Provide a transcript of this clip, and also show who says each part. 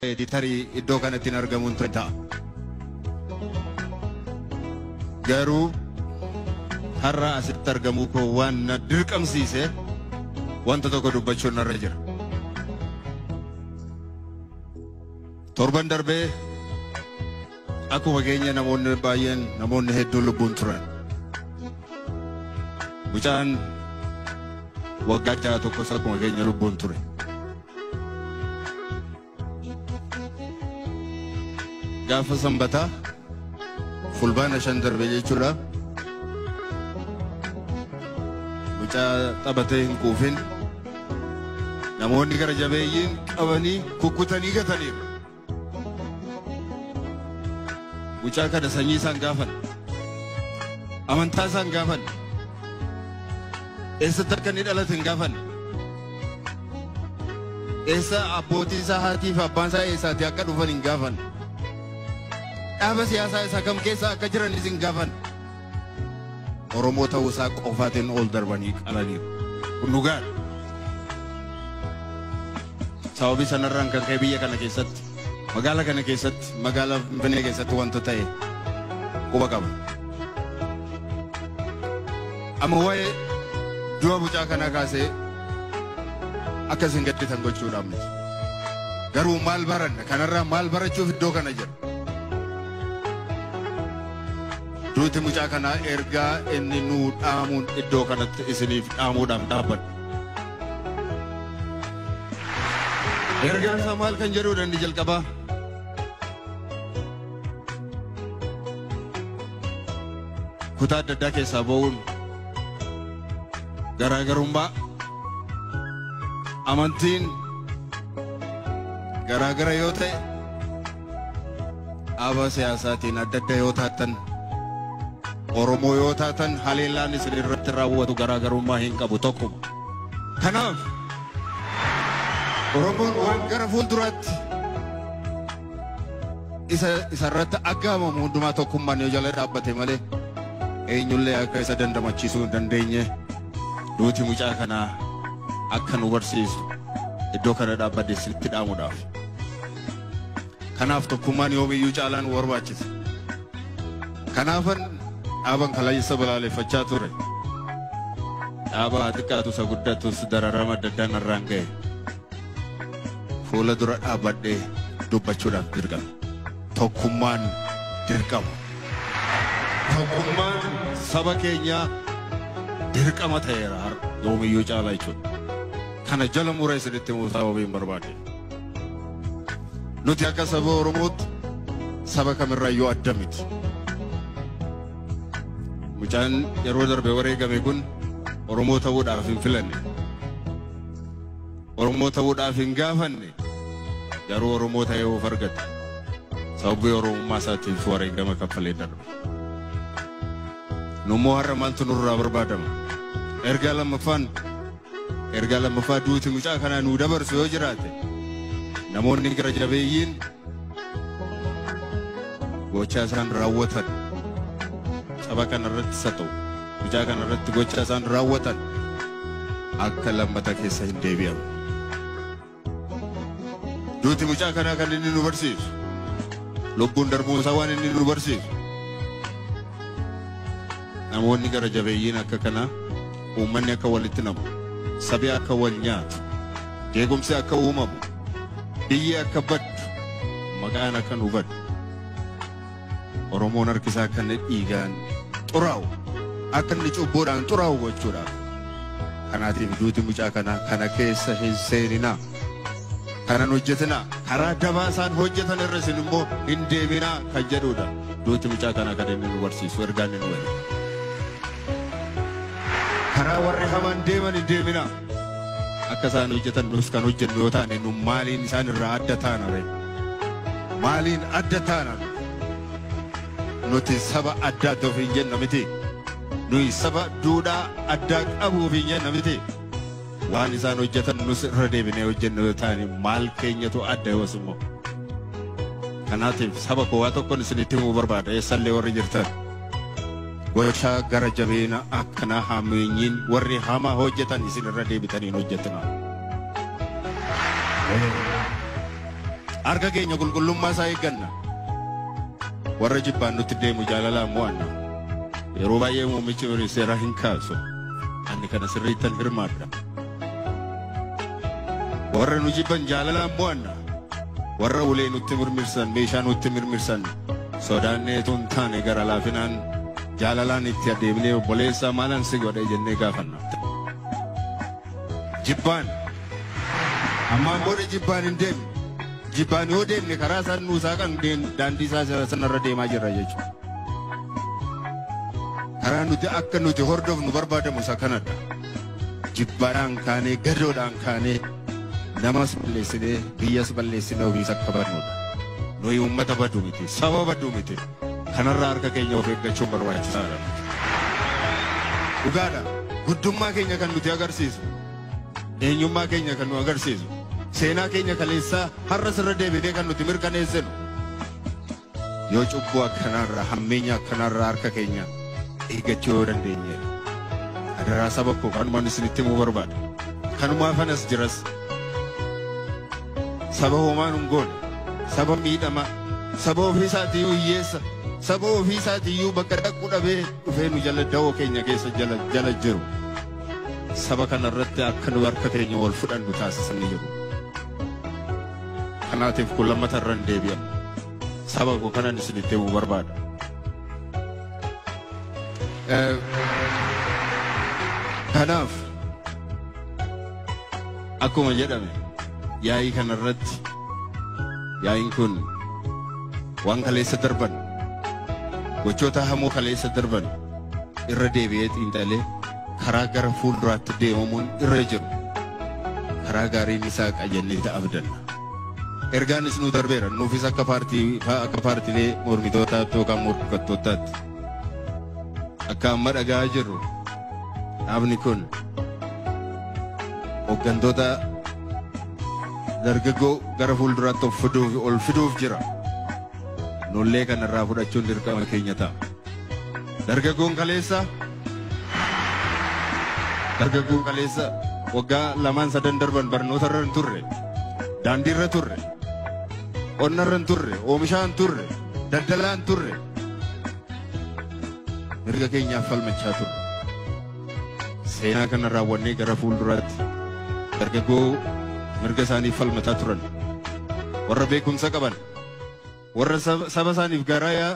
Speaker 1: ta'eeti tarii iddoo kanatti hin argamuun ture ta'a. Garuu har'a asitti argamuu koo waan na dirqamsiise wanta tokko dubbachuun narra jira. Torban darbee akkuma keenya namoonni baay'een namoonni hedduun lubbuun turan. Mucaan waggaa 6 tokkos akkuma keenya lubbuun ture. Gaafa sanbataa fulbaana 5 darbe jechuudha. Mucaa taphatee hin quufin namoonni gara jabeeyyiin qabanii kukkutanii gataniiru. Mucaa kana sanyii isaan gaafan, amantaa isaan gaafan, eessatti akka inni dhalate hin gaafan, eessa abbootii isaa haatii fi abbaan isaa eessaati akka dhufan hin gaafan, dhaaba siyaasaa isaa kam keessa akka jiranis hin gaafan. Oromoo ta'uu isaa qofaatiin ol darbanii qalaniiru. Kun dhugaadha. Sababii sanarraan kan ka'e biyya kana keessatti, magaala kana keessatti, magaala Finfinnee keessatti wanta ta'e quba qaba. Amma waa'ee du'a mucaa kanaa kaasee akka isin gadditan gochuudhaaf miti. Garuu maal baranna? Kanarraa maal barachuuf iddoo kana jira? Duuti mucaa kanaa ergaa inni nuu dhaamuun iddoo kanatti isiniif dhaamuudhaaf dhaabbadha. Ergaan isaa maal kan jedhudha inni jalqabaa? Kutaa adda addaa keessaa ba'uun garaagarummaa amantiin garaagara yoo ta'e dhaaba siyaasaatiin adda adda yoo taatan Oromoo yoo taatan haleellaan isin irratti raawwatu garaagarummaa hin qabu tokkuma. Kanaaf Oromoon waan gara fuulduraatti isa isarratti aggaamamu hundumaa tokkummaan yoo jala dhaabbate malee eenyullee akka isa dandamachiisuu hin dandeenye duuti mucaa kanaa akka nu barsiisu iddoo kana dhaabbadde isinitti dhaamuudhaaf. Kanaaf tokkummaan yoomiyyuu caalaa nu barbaachisa. Kanaafan dhaaban kaleessa balaaleffachaa ture. Dhaaba xiqqaatu isa guddatus dararama adda addaan irraan ga'e. Fuula dura dhaabbadhee dubbachuudhaaf dirqama. Tokkummaan dirqama. Tokkummaan saba keenyaa dirqama ta'eera har'a yoomiyyuu caalaa jechuudha. Kana jala muree isinitti himuu sababii hin barbaade. Nuti akka saba Oromootti saba kamirraayyuu adda miti. Mucaan yeroo darbe wareegame kun Oromoo ta'uudhaaf hin filanne. Oromoo ta'uudhaaf hin gaafanne. Garuu Oromoo ta'ee of argate. Sababii Oromummaa isaatiif wareegama kaffalee darbe. Nummoo har'a maaltu nurraa barbaadama? Ergaa lammaffaa duuti mucaa kanaa nuu dabarsu yoo jiraate namoonni gara jabeeyyiin gochaa isaan raawwatan saba kanarratti isa ta'u mucaa kanarratti gochaa isaan raawwatan akka lammata keessa hin deebi'amu. Duuti mucaa kanaa kan inni nu barsiisu lubbuun darbuu isaa waan inni nu barsiisu namoonni gara jabeeyyiin akka kanaa uummanni akka walitti namu, sabi akka wal nyaatu, jeequmsi akka uumamu, biyyi akka baddu, maqaan akka nu baddu, Oromoon harki isaa akka inni dhiigaan xuraa'u, akka inni cubbuudhaan xuraa'u gochuudhaaf. Kanaatiif duuti mucaa kanaa kana keessa hin seeninaa, kanan hojjetinaa, karaa dabaa isaan hojjetan irra isin immoo hin deeminaa kan jedhudha. Duuti mucaa kanaa kan inni nu barsiisu ergaan inni nu barsiisu. Karaa warri hamaan deeman hin deeminaa. Akka isaan hojjetan nus kan hojjennu yoo taane nu maaliin isaan irraa adda taana ree? Maaliin adda taana? Nuti saba addaatti of hin jenna miti. Nuyi saba duudhaa addaa qabu of hin jenna miti. Waan isaan hojjetan nus irra deebinee hojjennu yoo taane maal keenyatu adda yoos immoo. Kanaatiif saba koo waa tokkoon isinitti himuu barbaada eessallee warri jirtan. Gochaa gara jabeena akkanaa hammeenyiin warri hamaa hojjetan isin irra deebitanii hin hojjetinaa. Harka keenya qulqullummaa isaa eegganna. Warra jibbaan nutti deemu jaalalaan mo'anna. Yeroo baay'ee muummichi ministeeraa hin kaasu. Ani kana sirriittan hirmaadha. Warra nu jibban jaalalaan mo'anna. Warra ulee nutti mirmirsan, meeshaa nutti mirmirsan, sodaannee tun taane gara laafinaan jaalalaan itti adeemnee obboleessaa maalan si godhe jennee gaafanna. Jibbaan ammaan booda jibbaan hin deemne. Jibbaan yoo deemne karaa isaan nuusaa kan daandii isaa sanarra deemaa jirra jechuudha. Karaa nuti akka nuti hordofnu barbaadamu isa kanadha. Jibbaadhaan kaanee gadoodhaan kaanee namas balleessinee biyyas balleessinee ofiis akka badnudha. Nuyi uummata baduu miti, saba baduu miti. Kanarraa harka keenya of eeggachuun barbaachisaadha. Dhugaadha. Guddummaa keenya kan nuti agarsiisu, eenyummaa keenya kan nu agarsiisu, seenaa keenya kaleessaa har'a sirra deebinee kan nuti mirkaneessinu. Yoo cubbuu akkanaarraa, hammeenya akkanaarraa harka keenya eeggachuu yoo dandeenyedha. Adaraa saba koo kanumaan isinitti himuu barbaada. Kanumaaf anas jiras. Saba homaan hin goone, saba miidhamaa, saba ofiisaatiiyyuu hiyyeessa, saba ofiisaatiiyyuu bakka dhaquu dhabee dhufee nu jala dawoo keenya keessa jala jiru. Saba kanarratti akka nu harka keenya wal fudhannu taasisanii jiru. Kanaatiif kun lammata irra hin deebi'amu. Saba koo kanan isinitti himuu barbaada. Kanaaf akkuma jedhame yaa'ii kanarratti yaa'iin kun waan kaleessa darban gochoota hamoo kaleessa darban irra deebi'ee xiinxalee karaa gara fuulduraatti deemamuun irra jiru karaa gaariin isaa qajannee abdanna. Ergaanis nu darbeera nuufis akka paartiilee mormitootaatti yookaan morkattootaatti akka amma dhaga'aa jirru dhaabni kun hooggantoota dargaggoo gara fuulduraatti ol fiduuf jira. Nollee kanarraa fudhachuun dirqama keenya ta'a. Dargaggoon kaleessa waggaa 2-3 darban barnoota irra hin turre, daandii irra turre, qonna irra hin turre, oomishaa hin turre, daldalaa hin turre. Mirga keenyaaf falmachaa turre. Seenaa kana raawwannee gara fuulduraatti dargaggoo mirga isaaniif falmataa turan, warra beekumsa qaban, warra saba isaaniif garaa